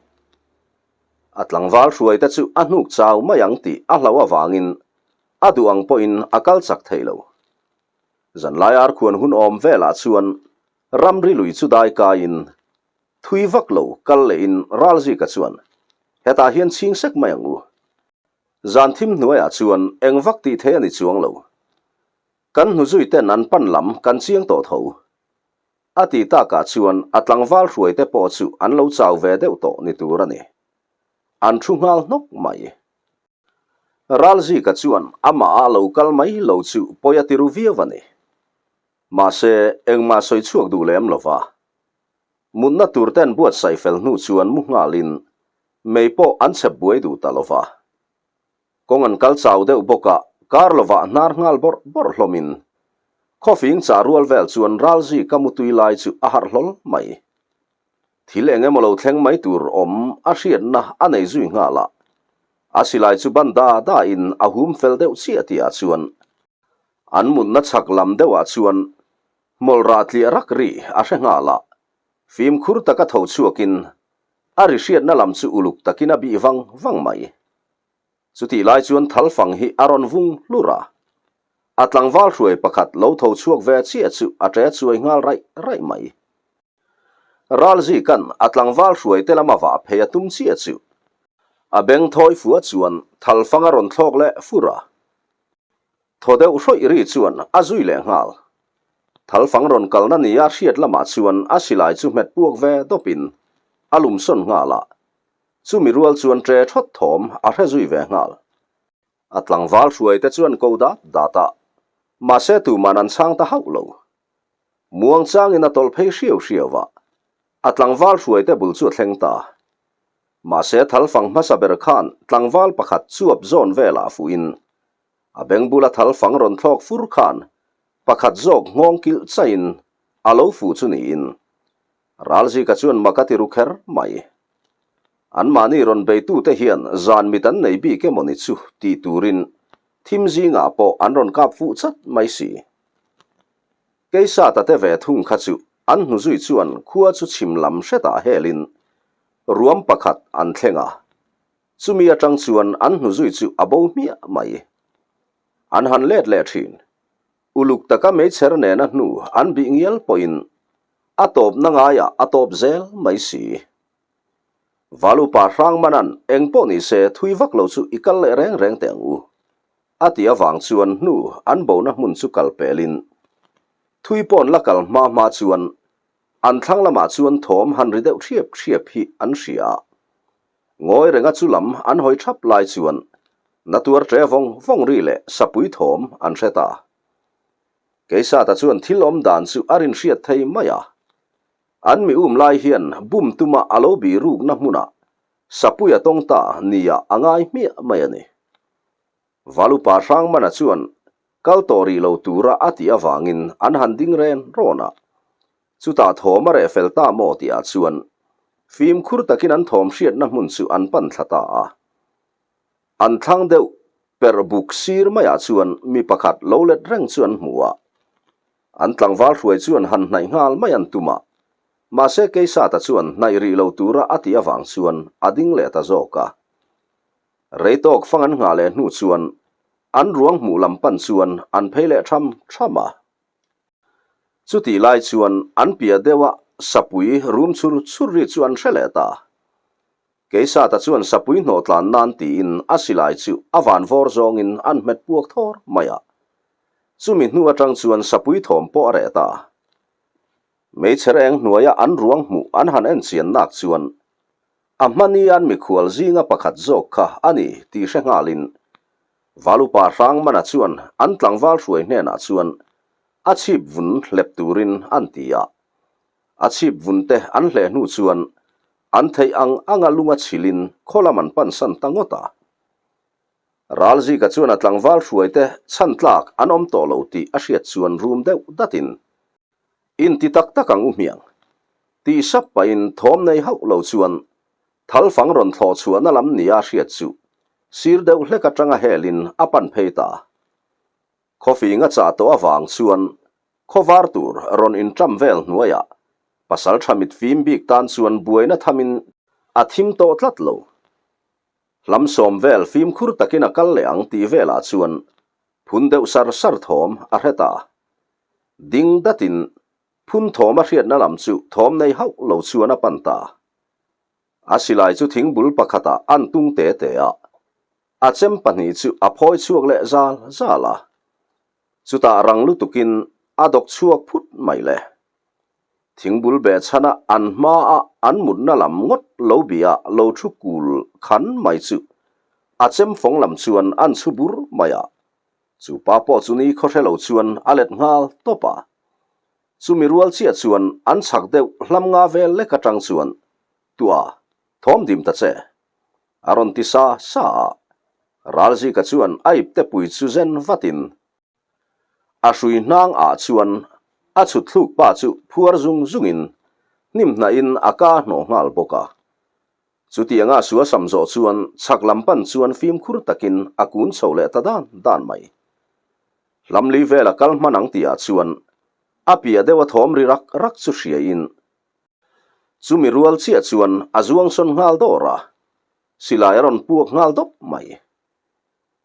A tlangval hruaite chu a hnuk chau mai ang tih a hlauh avangin a duh ang pawhin a kal chak thei lo. Zanlai arkhuan hun awm velah chuan ramri lui chu dai kaiin thui vak lo kal lehin Ralzika chuan, Hetah hian chhing sek mai ang u. Zan thim hnuaiah chuan eng vak tih thei a ni chuang lo. Kan hnuzui ten an pan lam kan chiang tawh tho. A tih takah chuan a tlangval hruaite pawh chu an lo chau ve deuh tawh ni tur a ni. An thu nghal hnawk mai. Ralzika chuan amah a lo kal mai lo chu pawi a ti ru viau a ni. Mahse, engmah sawi chhuak duh lem lo va. Mutna tur ten buatsaih fel hnu chuan mu nghalin mei pawh an chhep buai duh ta lo va. Kawng an kal chau deuh bawk a, kar lovah hnar nghal bawrh bawrh hlawmin khawfing chah rual vel chuan Ralzika mutui lai chu a harh hlawl mai. Thil eng emaw lo thleng mai tur awm a hriatna a nei zui nghal a, a silai chu ban da da in a hum fel deuh chiah tih ah chuan an mutna chhak lam deuh ah chuan hmawlh rah tliah rak ri a hre nghal a, fimkhur taka tho chhuak in a ri hriatna lam chu uluk takin a bih vang vang mai. Chutih lai chuan thalfang hi a rawn vung hlur a, a tlangval hruai pakhat lo tho chhuak ve chiah chu a ṭe chuai nghal raih raih mai. Ralzika'n a tlangval hruai te lama vah phei a tum chiah chu a beng thawi fua chuan thalfang a rawn thlawk leh fur a. Thaw deuh hrawih ri chuan a zui leh nghal. Thalfang rawn kalna nia hriat lamah chuan a silai chu hmet puak ve dawpin a lumsawn nghal a, chumi rual chuan ṭe ṭhawt thawm a hre zui ve nghal. A tlangval hruai te chuan ko dat dat a, mahse tuman an chhang ta hauh lo. Muang changin a tawlh phei hriau hriau a, a tlangval hruaite bul chu a thleng ta. Mahse thalfang hmasa ber khan tlangval pakhat chuap zawn velah fuhin a beng bula thalfang rawn thlawk fur khan pakhat zawk nghawng kilh chaiin a lo fuh chu niin Ralzika chuan mak a ti ru kher mai. Anmahni rawn beitute hian zan mit an nei bik emaw ni chu tih turin thim zingah pawh an rawn kap fuh chat mai si. Keisata te ve thung kha chu an hnuzui chuan khua chu chhim lam hretah helin ruam pakhat an thleng a, chumi atang chuan an hnuzui chu a bo hmiah mai. An han let leh thin. Uluk taka meichher nena hnu an bih ngial pawhin a tawpna ngaiah a tawp zel mai si. Valupa Hrangmanan eng pawh ni se thui vak lo chu i kal leh reng reng teh ang u. A tih avang chuan hnu an bona hmun chu kal pelin thui pawn la kal hma hma chuan an thlang lamah chuan thawm han ri deuh ṭhiap ṭhiap hi an hria a. Ngawi renga chu lam an hawi ṭhap lai chuan na tuar ṭe vawng vawng ri leh sapui thawm an hre ta. Keisata chuan thil awm dan chu a rinhriat thei mai a. An mi um lai hian bum tuma a lo bih rukna hmunah sapui a tawng ta nia a ngai hmiah mai a ni. Valupa Hrangmana chuan kal tawh rih lo tura a tih avangin an han ding ren rawn a. Chutah thawm a reh fel ta maw tihah chuan fimkhur takin an thawm hriatna hmun chu an pan thla ta a. An thlang deuh perh buk sir maiah chuan mi pakhat lo let reng chu an hmu a. An tlangval hruai chuan han hnaih nghal mai an tum a. Mahse Keisata chuan hnaih rih lo tura a tih avang chuan a ding leh ta zawk a. Rei tawk fang an nghah leh hnu chuan an ruang hmuh lam pan chuan an phei leh tham tham a. Chutih lai chuan an piah deuh a sapui rum chhur chhur ri chu an hre leh ta. Keisata chuan sapui hnawh tlan nan tiin a silai chu a van vawr zawngin an hmet puak thawr mai a. Chumi hnu atang chuan sapui thawm pawh a reh ta. Meichher eng hnuaia an ruang hmuh an han en chian nak chuan A hmani an mikhual zinga pakhat zawk kha a ni tih hre nghalin Valupa Hrangmana chuan an tlangval hruai hnenah chuan a chhip vun hlep turin an ti a. A chhip vun te an hleh hnu chuan an theih ang anga lunga chhilin khaw lam an pansan ta ngawt a. Ralzika chuan a tlangval hruai te chhan tlak an awm tawh lo tih a hriat chuan rum deuh datin Inti tak tak ang u hmiang. Tih sap pahin thawm nei hauh lo chuan thalfang rawn thlawh chhuahna lam nia hriat chu sir deuh hlek atanga helin a pan phei ta. Khawfing a chah tawh avang chuan khawvar tur rawn inṭam vel hnuaiah pasal tha mit fim bik tan chuan buaina thamin a thim tawh tlat lo. Hlam sawm vel fimkhur takin a kal leh ang tih velah chuan phun deuh sar sar thawm a hre ta. Ding datin phun thawm a hriatna lam chu thawm nei hauh lo chuan a pan ta. A silai chu thingbul pakhatah an tung te te a, a chem pahnih chu a phawi chhuak leh zal zal a. Chutah rang lutukin a dawk chhuak phut mai le. Thingbul beh chhana an hmaa an mutna lam ngawt lo bia lo thu kul khan mai chu a chem fawng lam chuan an chhu bur mai a. Chu pa pawh chu ni khaw hre lo chuan a let nghal tawp a. Chumi rual chiah chuan an chhak deuh hlam nga vel lek atang chuan Tua, thawm dim ta che. A rawn ti sa sa a. Ralzika chuan a ipte pui chu zen vatin A hrui hnang ah chuan a chhut thluk pa chu phuar zung zungin hnim hnahin a ka hnawh nghal bawk a. Chutianga sua sam zawh chuan chhak lam pan chuan fimkhur takin a kun chho leh ta dan dan mai. Hlamli vel a kal hman ang tihah chuan a piah deuh a thawm ri rak rak chu hriain chumi rual chiah chuan a zuang sawn nghal dawr a, silai a rawn puak nghal dawp mai.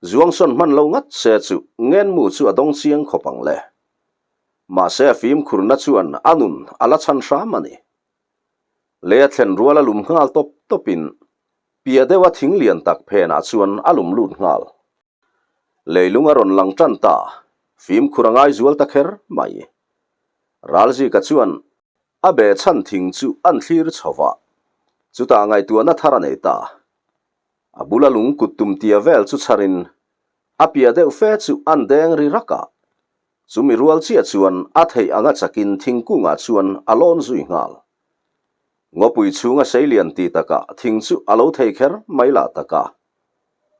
Zuangsawn hman lo ngat se chu ngenmu chu a dawng chiang khawp ang le. Mahse a fimkhurna chuan a nun a la chhan hram a ni. Lei a thlen rual a lum nghal tawp tawpin piah deuha thing lian tak phenah chuan a lum lut nghal. Leilung a rawn lang tan ta, fimkhur a ngai zual ta kher mai. Ralzika chuan a beh chhan thing chu an thlir chho va, chutah ngaihtuahna thar a nei ta. A bula lung kut tum tia vel chu chharin a piah deuh fe chu an deng ri rak a, chumi rual chiah chuan a theih anga chakin thingkungah chuan a lawn zui nghal. Ngawpui chhunga seilian ti takah thing chu a lo thei kher mai lah tak a,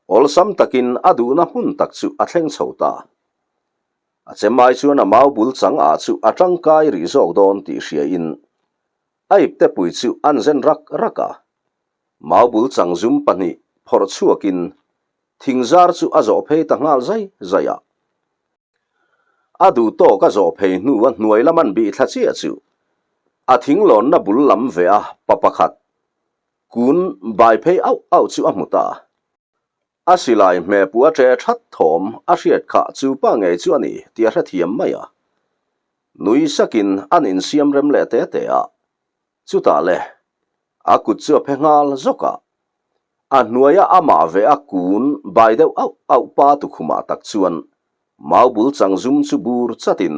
awlsam takin a duhna hmun tak chu a thleng chho ta. A chem ai chuan a mau bul chang ah chu a tangkai rih zawk dawn tih hriain a ipte pui chu an zen rak rak a, Maubul changzum pahnih phawrh chhuakin thingzar chu a zawh phei ta nghal zai zai a. A duh tawk a zawh phei hnu a hnuai lam an bih thla chiah chu a thinglawnna bul lam ve a pa pakhat kun bai phei auh auh chu a hmu ta. A silai hmehpuh a ṭe that thawm a hriat kha chu pa ngei chu a ni tih a hrethiam mai a. Nui sakin an insiam rem leh te te a. Chutah le, a kut chu a phe nghal zawk a. A hnuaia amah ve a kun bai deuh auh auh pa tukhumah tak chuan mau bul chang zum chu bur chatin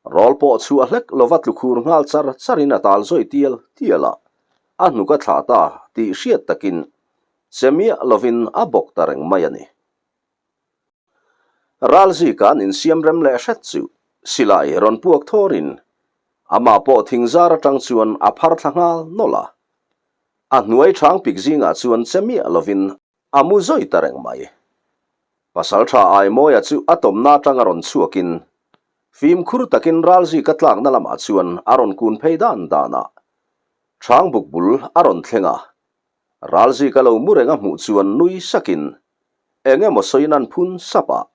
rawl pawh chhuah hlek lova tlukhur nghal char charin a tal zawi tial tial a, a hnuk a thlah ta tih hriat takin che miah lovin a bawk ta reng mai a ni. Ralzika an insiam rem leh hret chu silai rawn puak thawrin amah pawh thingzar atang chuan a phar thla nghal nawlh a. A hnuai chang pik zingah chuan che miah lovin a mu zawi ta reng mai. Pasaltha Aimawia chu a tawmna atanga rawn chhuakin fimkhur takin Ralzika tlakna lamah chuan a rawn kun phei dan dan a. Chang buk bul a rawn thleng a, Ralzika lo mu reng a hmuh chuan nui sakin Eng emaw sawiin an phun sap a,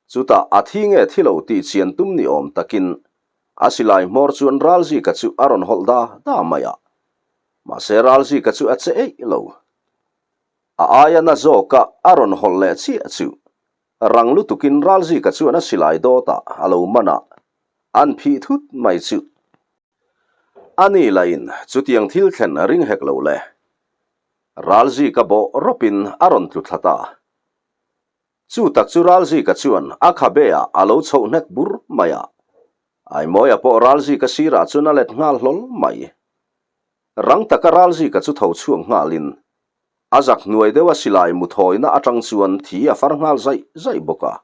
chutah a thi nge thi lo tih chian tum ni awm takin a silai hmawr chuan Ralzika chu a rawn hawlh da da mai a. Mahse Ralzika chu a che eih lo. A aia na zawka a rawn hawlh leh chiah chu rang lutukin Ralzika chuan a silai dawtah a lo man a, an phih thut mai chu. A ni lahin chutiang thil thlen ring hek lo le. Ralzika bawh rawpin a rawn tlu thla ta. Chu tak chu Ralzika chuan a khabe ah a lo chhoh hnek bur mai a. Aimawia pawh Ralzika sirah chuan a let nghal hlawl mai. Rang taka Ralzika chu tho chhuak nghalin a zak hnuai deuha silai mu thawina atang chuan thi a far nghal zaih zaih bawk a.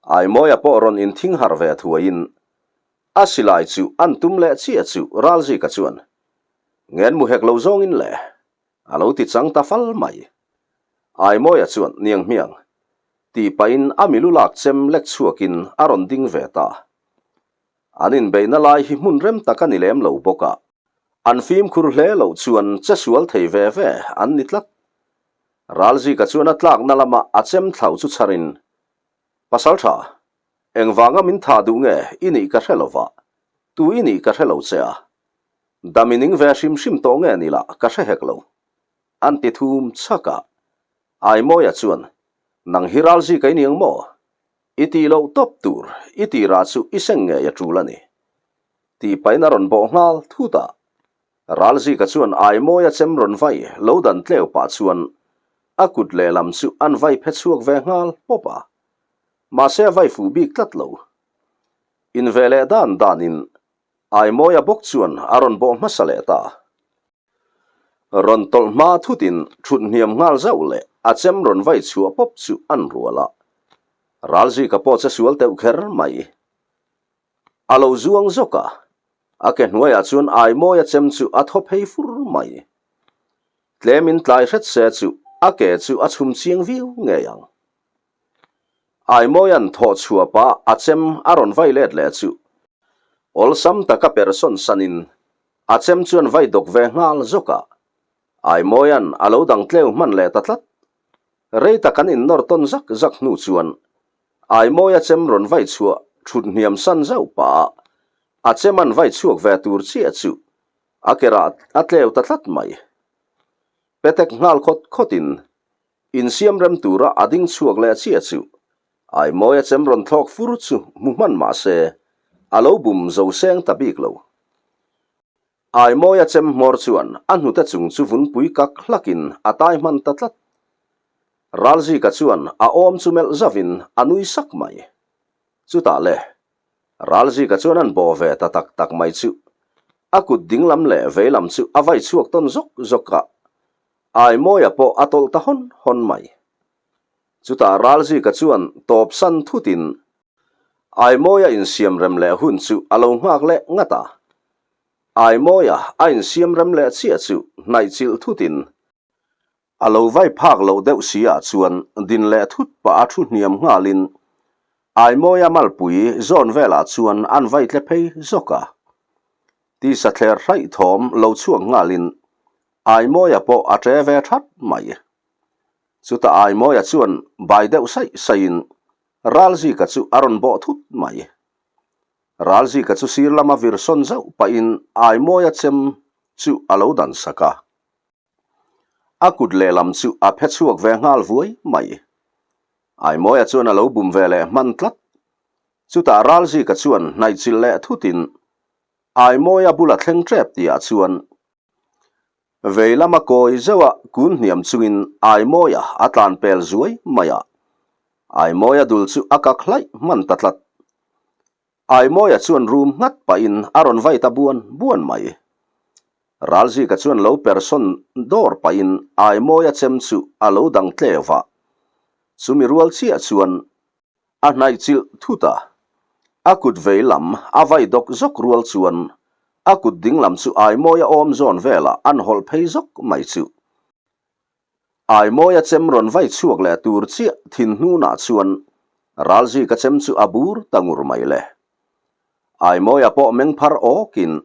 Aimawia pawh rawn inthing harh ve thuaiin a silai chu an tum leh chiah chu Ralzika chuan Ngen mu hek lo zawngin le, a lo ti chang ta fal mai. Aimawia chuan niang hmiang tih pahin a milu lak chem lek chhuakin a rawn ding ve ta. An inbeihna lai hi hmun rem tak a ni lem lo bawk a, an fimkhur hle loh chuan che sual thei ve ve an ni tlat. Ralzika chuan a tlakna lama a chem thlauh chu chharin, Pasaltha, engvanga min thah duh nge i nih ka hre lova, tu i nih ka hre lo che a, Dam i ning ve hrim hrim tawh nge ni lah ka hre hek lo. An ti thum chhak a. Aimawia chuan, Nang hi ralzika i ni ang maw? I tih loh tawp tur, i tirah chu i seng ngei a tul a ni. Tih pahin a rawn bawh nghal thut a. Ralzika chuan Aimawia chem rawn vai lo dan tleu pah chuan a kut lehlam chu an vai phe chhuak ve nghal pawp a. Mahse a vai fuh bik tlat lo. In ve leh dan danin Aimawia bawk chuan a rawn bawh hmasa leh ta. Rawn tawlh hma thutin thut hniam nghal zauh leh a chem rawn vai chhuah pawp chu an rual a. Ralzika pawh che sual teuh kher mai. A lo zuang zawk a, a ke hnuaiah chuan Aimawia chem chu a thaw phei fur mai. Tlemin tlai hret se chu a ke chu a chhum chiang viau ngei ang. Aimawia'n thawh chhuah pah a chem a rawn vai let leh chu awlsam taka persawn sanin a chem chuan vai dawk ve nghal zawk a, Aimawia'n a lo dang tleu hman leh ta tlat. Rei tak an innawr tawn zak zak hnu chuan Aimawia chem rawn vai chhuah thut hniam san zauh pah a, a chem an vai chhuak ve tur chiah chu a ke rah a tleu ta tlat mai. Petek nghal khawt khawtin Insiam rem tura a ding chhuak leh chiah chu Aimawia chem rawn thlawk fur chu hmu hman mah se a lo bum zo seng ta bik lo. Aimawia chem hmawr chuan a hnute chung chu vunpui kak hlakin a tai hman ta tlat. Ralzika chuan a awm chu melh zavin a nui sak mai. Chutah le, Ralzika chuan an bawh ve ta tak tak mai chu a kut dinglam leh veilam chu a vai chhuak tawn zawk zawk a, Aimawia pawh a tawlh ta hawn hawn mai. Chutah Ralzika chuan tawp san thutin Aimawia insiam rem leh hun chu a lo nghak leh ngat a. Aimawia a insiam rem leh chiah chu hnaih chilh thutin a lo vai phak loh deuh si ah chuan din leh thut pah a thu hniam nghalin Aimawia malpui zawn velah chuan an vai tle phei zawk a. Tisa thler hraih thawm lo chhuak nghalin Aimawia pawh a ṭe ve ṭhat mai. Chutah Aimawia chuan bai deuh saih saihin Ralzika chu a rawn bawh thut mai. Ralzika chu sir lama vir sawn zauh pahin Aimawia chem chu a lo dan sak a. A kut lehlam chu a phe chhuak ve nghal vuai mai. Aimawia chuan a lo bum ve leh hman tlat. Chutah Ralzika chuan hnaihchilh leh thutin Aimawia bula thleng ṭep tihah chuan Vei lama kawi zeuha kun hniam chungin Aimawia a tlan pel zuai mai a. Aimawia dul chu a kak hlaih hman ta tlat. Aimawia chuan rum nghat pahin a rawn vai ta buan buan mai. Ralzika chuan lo persawn dawr pahin Aimawia chem chu a lo dang tleu va. Chumi rual chiah chuan A hnaih chilh thut a, a kut vei lam a vai dawk zawk rual chuan a kut ding lam chu Aimawia awm zawn velah an hawlh phei zawk mai chu. Aimawia chem rawn vai chhuak leh tur chiah thin hnunah chuan Ralzika chem chu a bur ta ngur mai le. Aimawia pawh meng phar awkin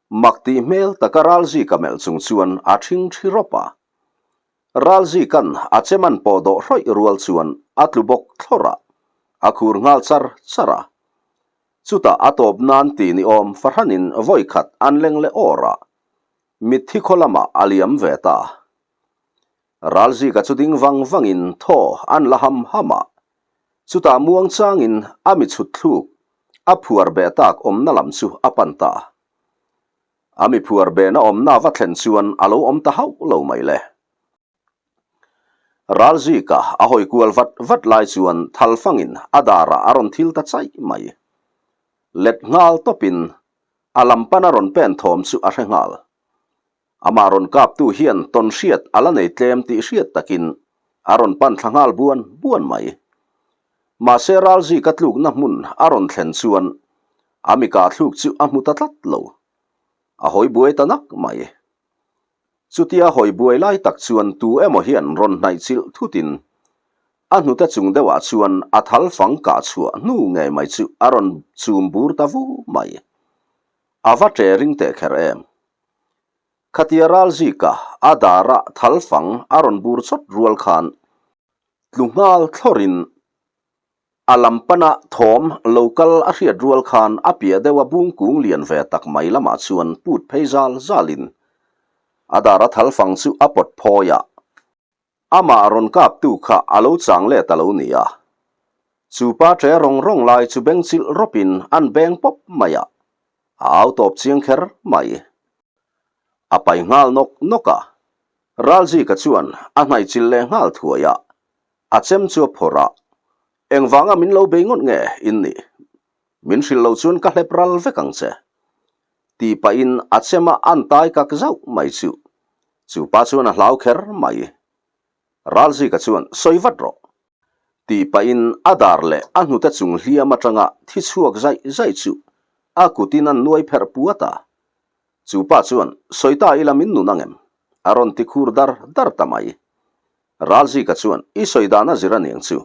mak tih hmel taka Ralzika melh chung chuan a ṭhing ṭhi rawp a. Ralzikan a cheman pawh dawh hrawih rual chuan a tlu bawk thlawrh a, a khur nghal char char a. Chutah a tawp nan ti ni awm fahranin vawi khat an leng leh awr a, mitthi khaw lamah a liam ve ta. Ralzika chu ding vang vangin thaw an la ham ham a, chutah muang changin a mi chhut thluk a phuar beh tak awmna lam chu a pan ta. A mi phuar behna awmna va thlen chuan a lo awm ta hauh lo mai le. Ralzika a hawi kual vat vat lai chuan thalfangin a darah a rawn thil ta chaih mai. Let nghal tawpin a lam pana rawn pen thawm chu a hre nghal. Amah rawn kaptu hian tawn hriat a la nei tlem tih hriat takin a rawn pan thla nghal buan buan mai. Mahse Ralzika tlukna hmun a rawn thlen chuan a mi kahthluk chu a hmu ta tlat lo. A hawi buai ta nak mai. Chutia hawi buai lai tak chuan tu emaw hian rawn hnaih chilh thutin a hnute chung deuhah chuan a thal fang kah chhuah hnu ngei mai chu a rawn chum bur ta vu mai. A va ṭe ring teh kher em. Khatia Ralzika a darah thal fang a rawn bur chawt rual khan tlu nghal thlawrin a lam pana thawm lo kal a hriat rual khan a piah deuh a bung kung lian ve tak mai lamah chuan put phei zal zalin a dara thal fang chu a pawt phawi a. Amah rawn kaptu kha a lo chang let a lo ni a. Chu pa ṭe rawng rawng lai chu beng chilh rawpin an beng pawp mai a, a au tawp chiang kher mai. A pai nghal nawk nawk a, Ralzika chuan a hnaihchilh leh nghal thuai a, a chem chu a phawrh a, Engvanga min lo bei ngawt nge in nih? Min hrilh lo chuan ka hlep ral vek ang che. Tih pahin a chem a an tai kak zauh mai chu. Chu pa chuan a hlau kher mai. Ralzika chuan sawi vat rawh. Tih pahin a dar leh a hnute chung hliam atanga thi chhuak zaih zaih chu a kutin an nuai pherh puat a. Chu pa chuan sawi ta ila min nun angem? A rawn ti khur dar dar ta mai. Ralzika chuan i sawi dan a zir aniang chu.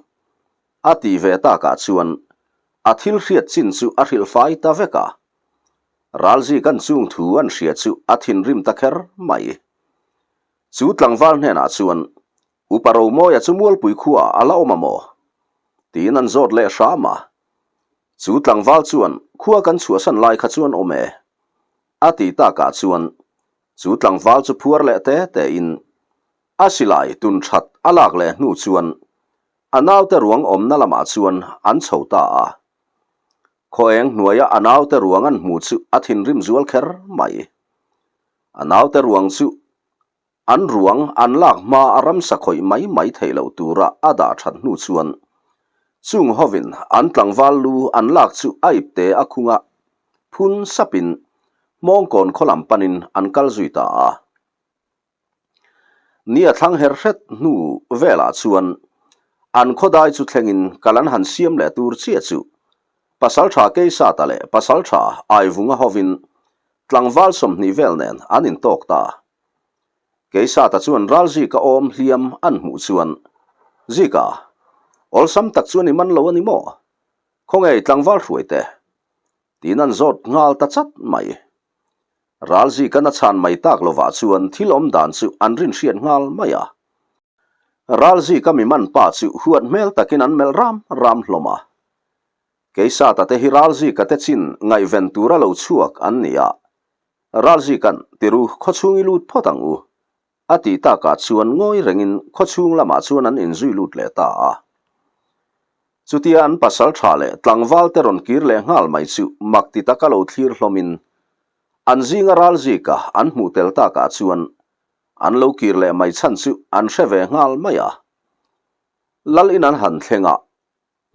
A tih ve takah chuan a thil hriat chin chu a hrilh fai ta vek a. Ralzika'n chung thu an hria chu a thinrim ta kher mai. Chu tlangval hnenah chuan Upa Romawia chu Mualpui khuaah a la awm a maw? tiin an zawt leh hram a. Chu tlangval chuan khua kan chhuahsan lai kha chuan awm e. A tih takah chuan chu tlangval chu phuar leh te tein a silai tun that a lak leh hnu chuan a naute ruang awmna lamah chuan an chho ta a. Khaw eng hnuaia a naute ruang an hmu chu a thinrim zual kher mai. A naute ruang chu an ruang an lak hma a ramsa khawih mai mai theih loh tura a dah that hnu chuan chung hovin an tlangval lu an lak chu a ipte a khung a, phun sapin Hmawngkawn khaw lam panin an kal zui ta a. Ni a thlang her hret hnu velah chuan an khawdai chu thlengin kal an han siam leh tur chiah chu Pasaltha Keisata leh Pasaltha Aivunga hovin tlangval 20 vel nen an intawk ta. Keisata chuan Ralzika awm hliam an hmuh chuan, Zika, awlsam tak chuan i man lo a ni maw? Khawnge tlangval hruaite? Tiin an zawt nghal ta chat mai. Ralzika'n a chhan mai tak lovah chuan thil awm dan chu an rinhriat nghal mai a. Ralzika mi man pa chu huat hmel takin an melh ram ram hlawm a. Keisata te hi Ralzika te chin ngaihven tura lo chhuak an ni a. Ralzika'n, Tiru, khawchhung i lut phawt ang u, A tih takah chuan ngawi rengin khawchhung lamah chuan an inzui lut leh ta a. Chutia an pasal tha leh tlangval te rawn kir leh nghal mai chu mak ti taka lo thlir hlawmin an zinga ral zika an hmuh tel takah chuan an lo kir leh mai chhan chu an hre ve nghal mai a. Lal in an han thleng a,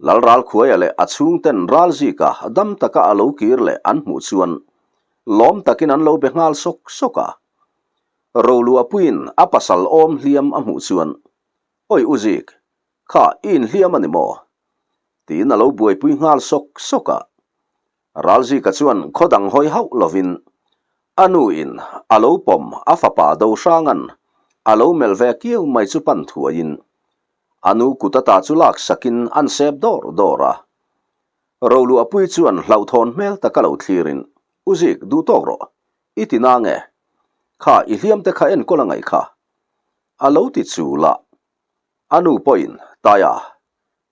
Lalralkhuaia leh a chhungten Ralzika dam taka a lo kir leh an hmuh chuan lawm takin an lo be nghal sawk sawk a. Roluahpuiin a pasal awm hliam a hmuh chuan, Oi u Zik, kha i inhliam a ni maw? tiin a lo buaipui nghal sawk sawk a. Ralzika chuan khaw dang hawi hauh lovin a nuin a lo pawm a fapa Dohranga'n a lo melh ve kiau mai chu pan thuaiin A nu kut ata chu lak sakin an sep dawr dawr a. Roluahpui chuan hlauhthawn hmel taka lo thlirin, U Zik, duh tawk rawh. I ti na nge? Kha, i hliam te kha enkawl a ngaih kha. A lo ti chul a. A nu pawhin, Taia,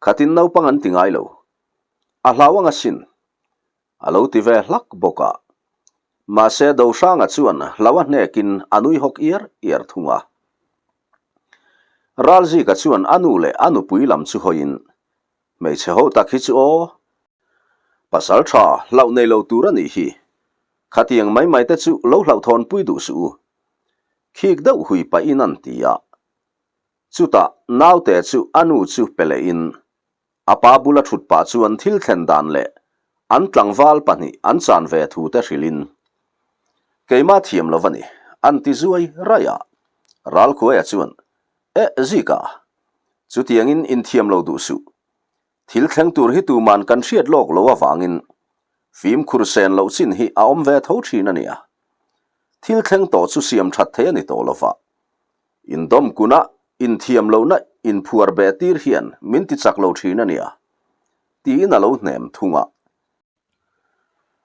khatin naupang an ti ngai lo. A hlau ang asin. A lo ti ve hlak bawk a. Mahse Dohranga chuan hlau a hnekin a nui hawk iar iar thung a. Ralzika chuan a nu leh a nupui lam chu hawiin, Hmeichhe ho tak hi chu aw. Pasal tha hlauh nei lo tur a nih hi. Khatiang mai mai te chu lo hlauhthawnpui duh suh u. Khik deuh hui pahin an ti a. Chutah naute chu a nu chu pe lehin A pa bula thut pah chuan thil thlen dan leh an tlangval pahnih an chan ve thu te hrilhin, Keimah thiam lo va ni, an ti zuai raih a. Ralkhuaia chuan, Eh, Zika, chutiangin inthiam lo duh suh. Thil thleng tur hi tuman kan hriat lawk lo avangin fimkhur sen loh chin hi a awm ve tho thin a nia. Thil thleng tawh chu siam that thei a ni tawh lo va. Indawm kuna inthiam lohna inphuar beh tir hian min ti chak lo thin a nia, tiin a lo hnem thung a.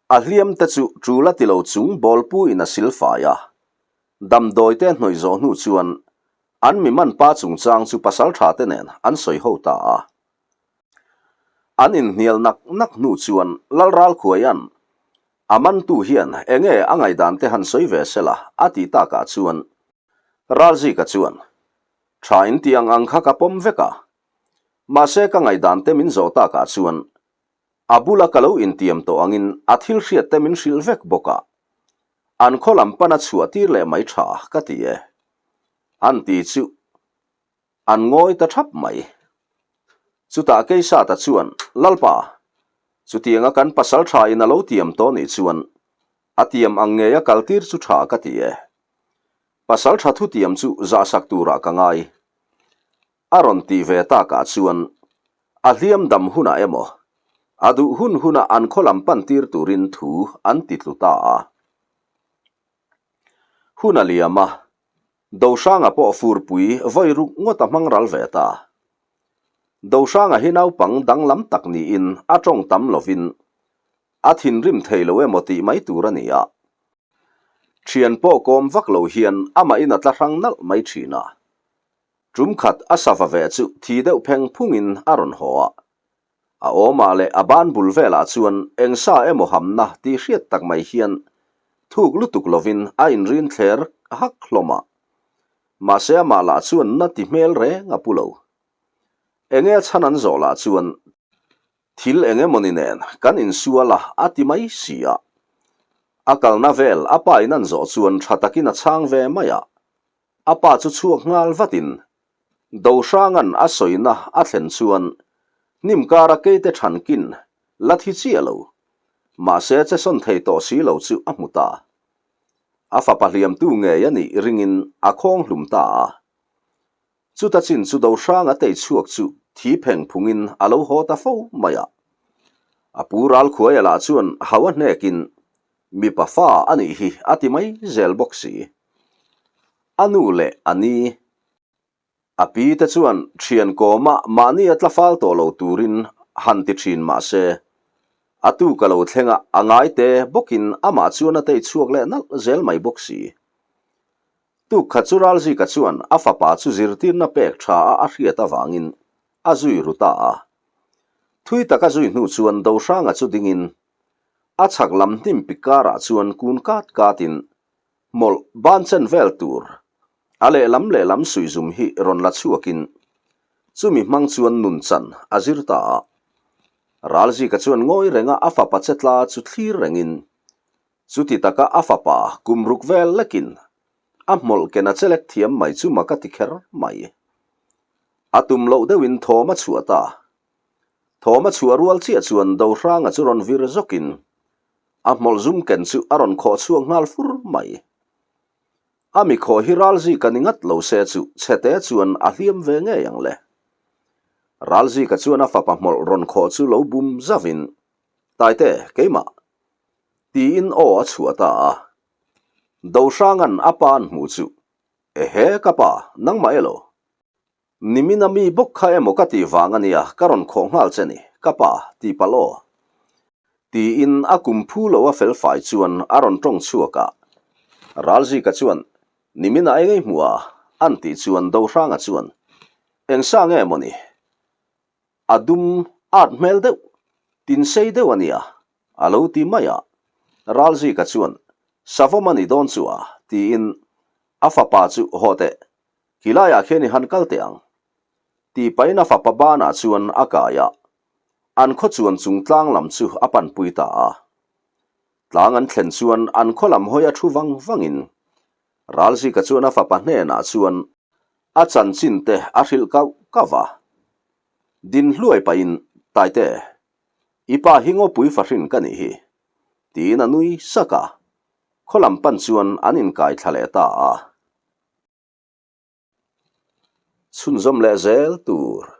A hliam te chu tul a ti lo chung bawlpu in a sil fai a. Damdawi te hnawih zawh hnu chuan an mi man pa chungchang chu pasal tha te nen an sawi ho ta a. An inhnial nak nak hnu chuan Lalralkhuaia'n A mantu hian enge a ngaihdan te han sawi ve sela a tih takah chuan Ralzika chuan. Tha in tih ang ang kha ka pawm vek a. Mahse ka ngaihdan te min zawh takah chuan a bula ka lo intiam tawh angin a thil hriat te min hrilh vek bawk a. An khaw lam pana chhuah tir leh mai tha ka ti e. An ti chu an ngawi ta thap mai. Chutah Keisata chuan, Lalpa, chutianga kan pasal tha in a lo tiam tawh nih chuan a tiam ang ngei a kal tir chu tha ka ti e. Pasal tha thutiam chu zahsak turah ka ngai. A rawn tih ve takah chuan a hliam dam hunah emaw, a duh hun hunah an khaw lam pan tir turin thu an ti tlu ta a. Hun a liam a, Dohranga pawh furpui vawi ruk ngawt a hmang ral ve ta. Dohranga hi naupang danglam tak niin a tawng tam lovin a thinrim thei lo emaw tih mai tur a ni a. Thian pawh kawm vak lo hian amahin a tla hrang nalh mai thin a. Tum khat a sava ve chu thi deuh pheng phungin a rawn haw a. A awmah leh a ban bul velah chuan eng sa emaw hamna tih hriat tak mai hian thuk lutuk lovin a inrin thler hak hlawm a. Mahse amah lah chuan na ti hmel reng a pu lo. Enge a chhan an zawh lah chuan thil eng emawni nen kan insual a a ti mai si a. A kalna vel a pa in an zawh chuan tha takin a chhang ve mai a. A pa chu chhuak nghal vatin Dohranga'n a sawina a thlen chuan hnim kara keite thankin la thi chiah lo, mahse che sawn thei tawh si lo chu a hmu ta. A fapa hliamtu ngei a nih ringin a khawng hlum ta a. Chuta chin chu Dohranga tei chhuak chu thi pheng phungin a lo haw ta fo mai a. A pu Ralkhuaia lah chuan hau a hnekin mipa fa a nih hi a ti mai zel bawk si. A nu leh a ni. A pi te chuan thian kawma mahni a tla fal tawh lo turin han ti thin mah se, a tu ka lo thleng a, a ngai te bawkin amah chuan a tei chhuak leh nalh zel mai bawk si. Tuk khat chu Ralzika chuan a fapa chu zirtirna pek tha a a hriat avangin a zui ru ta a. Thui taka zui hnu chuan Dohranga chu dingin a chhak lam hnim pik karah chuan kun kat katin Hmawlh ban chen vel tur a lehlam lehlam suihzum hi rawn la chhuakin chumi hmang chuan nun chan a zir ta a. Ralzika chuan ngawi renga a fapa che tla chu thlir rengin chuti taka a fapa kum ruk vel lekin a hmawlh ken a chelek thiam mai chu mak a ti kher mai. A tum loh deuhin thawm a chhuah ta. Thawm a chhuah rual chiah chuan Dohranga chu rawn vir zawkin A hmawlh zum ken chu a rawn khawh chhuak nghal fur mai. A mi khawh hi Ralzika ni ngat lo se chu chhete chuan a hliam ve ngei ang le. Ralzika chuan a fapa hmawlh rawn khawh chu lo bum zavin, Taite, keimah. Tiin aw a chhuah ta a. Dohranga'n a pa an hmuh chu, Ehe ka pa, nangmah elo? Nimina mi bawk kha emaw ka tih vang a nia, ka rawn khawh nghal che ni, ka pa, ti palh aw. Tiin a kum phu lo a fel fai chuan a rawn tawng chhuak a. Ralzika chuan, Nimina eng ei hmuh a? an tih chuan Dohranga chuan, Eng sa nge maw ni? A dum at hmel deuh, tin sei deuh a nia, a lo ti mai a. Ralzika chuan, Savawm a ni dawn chu a, tiin a fapa chu haw teh, Khilaiah khian i han kal teh ang. Tih pahin a fapa banah chuan a kai a, an khaw chuan chung tlang lam chu a panpui ta a. Tlang an thlen chuan an khaw lam hawi a thu vang vangin Ralzika chuan a fapa hnenah chuan a chanchin te a hrilh kauh kauh a. Din hluai pahin, Taite, i pa hi ngawpui fahrin ka nih hi, tiin a nui sak a. Khaw lam pan chuan an inkai thla leh ta a. Chhunzawm leh zel tur.